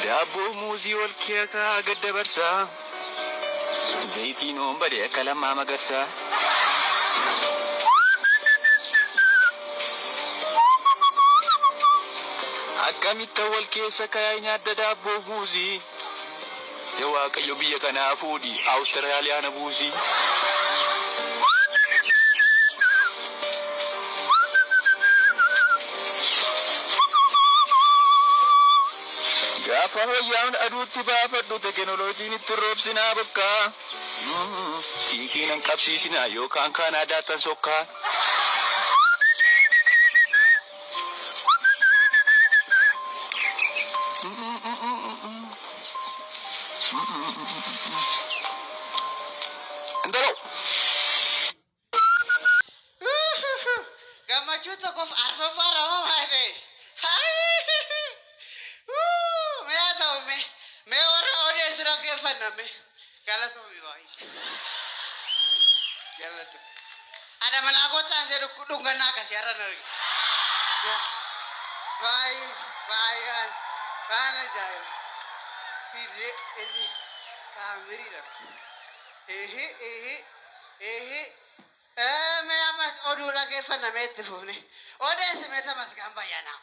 Daabboo muuzii wal keekaa gad dabarsaa. Zayitiin oon bade akka Lammaa Magarsaa. Akkamittan wal keessa kaa'ee nyaadda daabboo muuzii. Yaa Waaqayyo biyya kanaa fuudhi Awustiraaliyaa na buusii. Gaafa wayyaan aduutti baafadhu tekinoloojiin itti roobsinaa bokkaa. Xiiqii nan qabsiisinaa yookaan Kaanaadaattan sokkaa. Intalo! Gammachuu tokkoof arfaffaa ramamaa ta'e. Mee haa ta'u, mee mee warra odeessu dhaggeeffanna mee. Galatoomi baay'ee. Galatoomi. Haadha manaa kottaan ishee dhungannaa akkasii har'a hin argine. Baay'ee baay'ee waan ajaa'iba. Hidhee hidhee taamiriidha. Ehe ehe ehe. Mee ammas oduu dhaggeeffanna, mee itti fufne. Odeessi mee, Tamasgaan Bayyanaa.